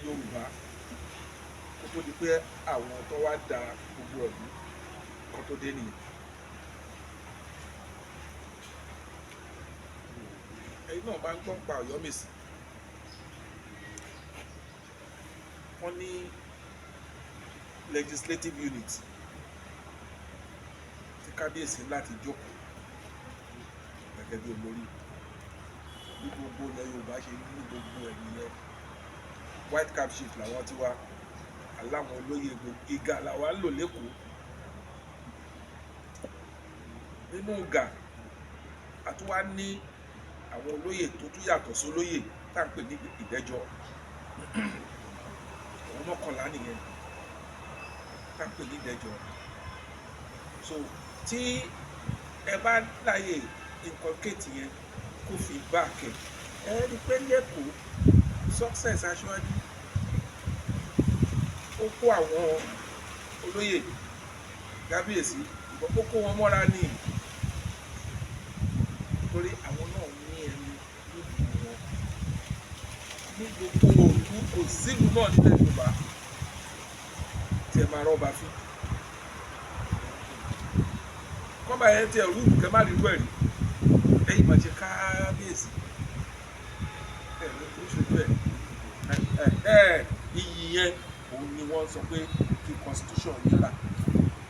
Yorùbá, kó tó di pé àwọn tó wá da gbogbo ẹ̀rú kan tó dé nìyẹn. Ẹ̀yin náà bá ń gbọ́ pa Ọ̀yọ́mèsì, wọ́n ní legislative unit tí kábíyèsí láti jókòó gẹ́gẹ́ bí olórí. Bí gbogbo ilẹ̀ Yorùbá ṣe ní gbogbo ẹ̀ nìyẹn. White cap chief làwọn ti wá, aláwọn olóyè gbogbo ìgà làwa ń lò lẹ́kọ̀ọ́. Nínú ìgà, àtúwá ní àwọn olóyè tó tún yàtọ̀ sólóyè tá à ń pè ní ìdẹ́jọ́. Àwọn 11 nìyẹn tá à ń pè ní ìdẹ́jọ́. So tí ẹ bá láyè inculcate yẹn, kó fi back ẹ, ẹ rí i pé lẹ́kọ̀ọ́, success aṣáájú, ó kó àwọn olóyè kábíyèsí, ó kó wọn mọ́ra ní, torí àwọn náà ní ẹni nílùú wọn, ní gbogbo òlu. Kò sílùú náà nílẹ̀ Yorùbá tí ẹ máa rọ́ọ̀bà fín kọ́ba yẹn tí ẹ rúùlù kẹ́ má rí irú ẹ̀ rí. Ẹ̀yìn máa ṣe kábíyèsí ẹ̀ ló ṣojú ẹ̀ ẹ̀. Iyì yẹn, òun ni wọ́n sọ pé kí constitution yẹn rà.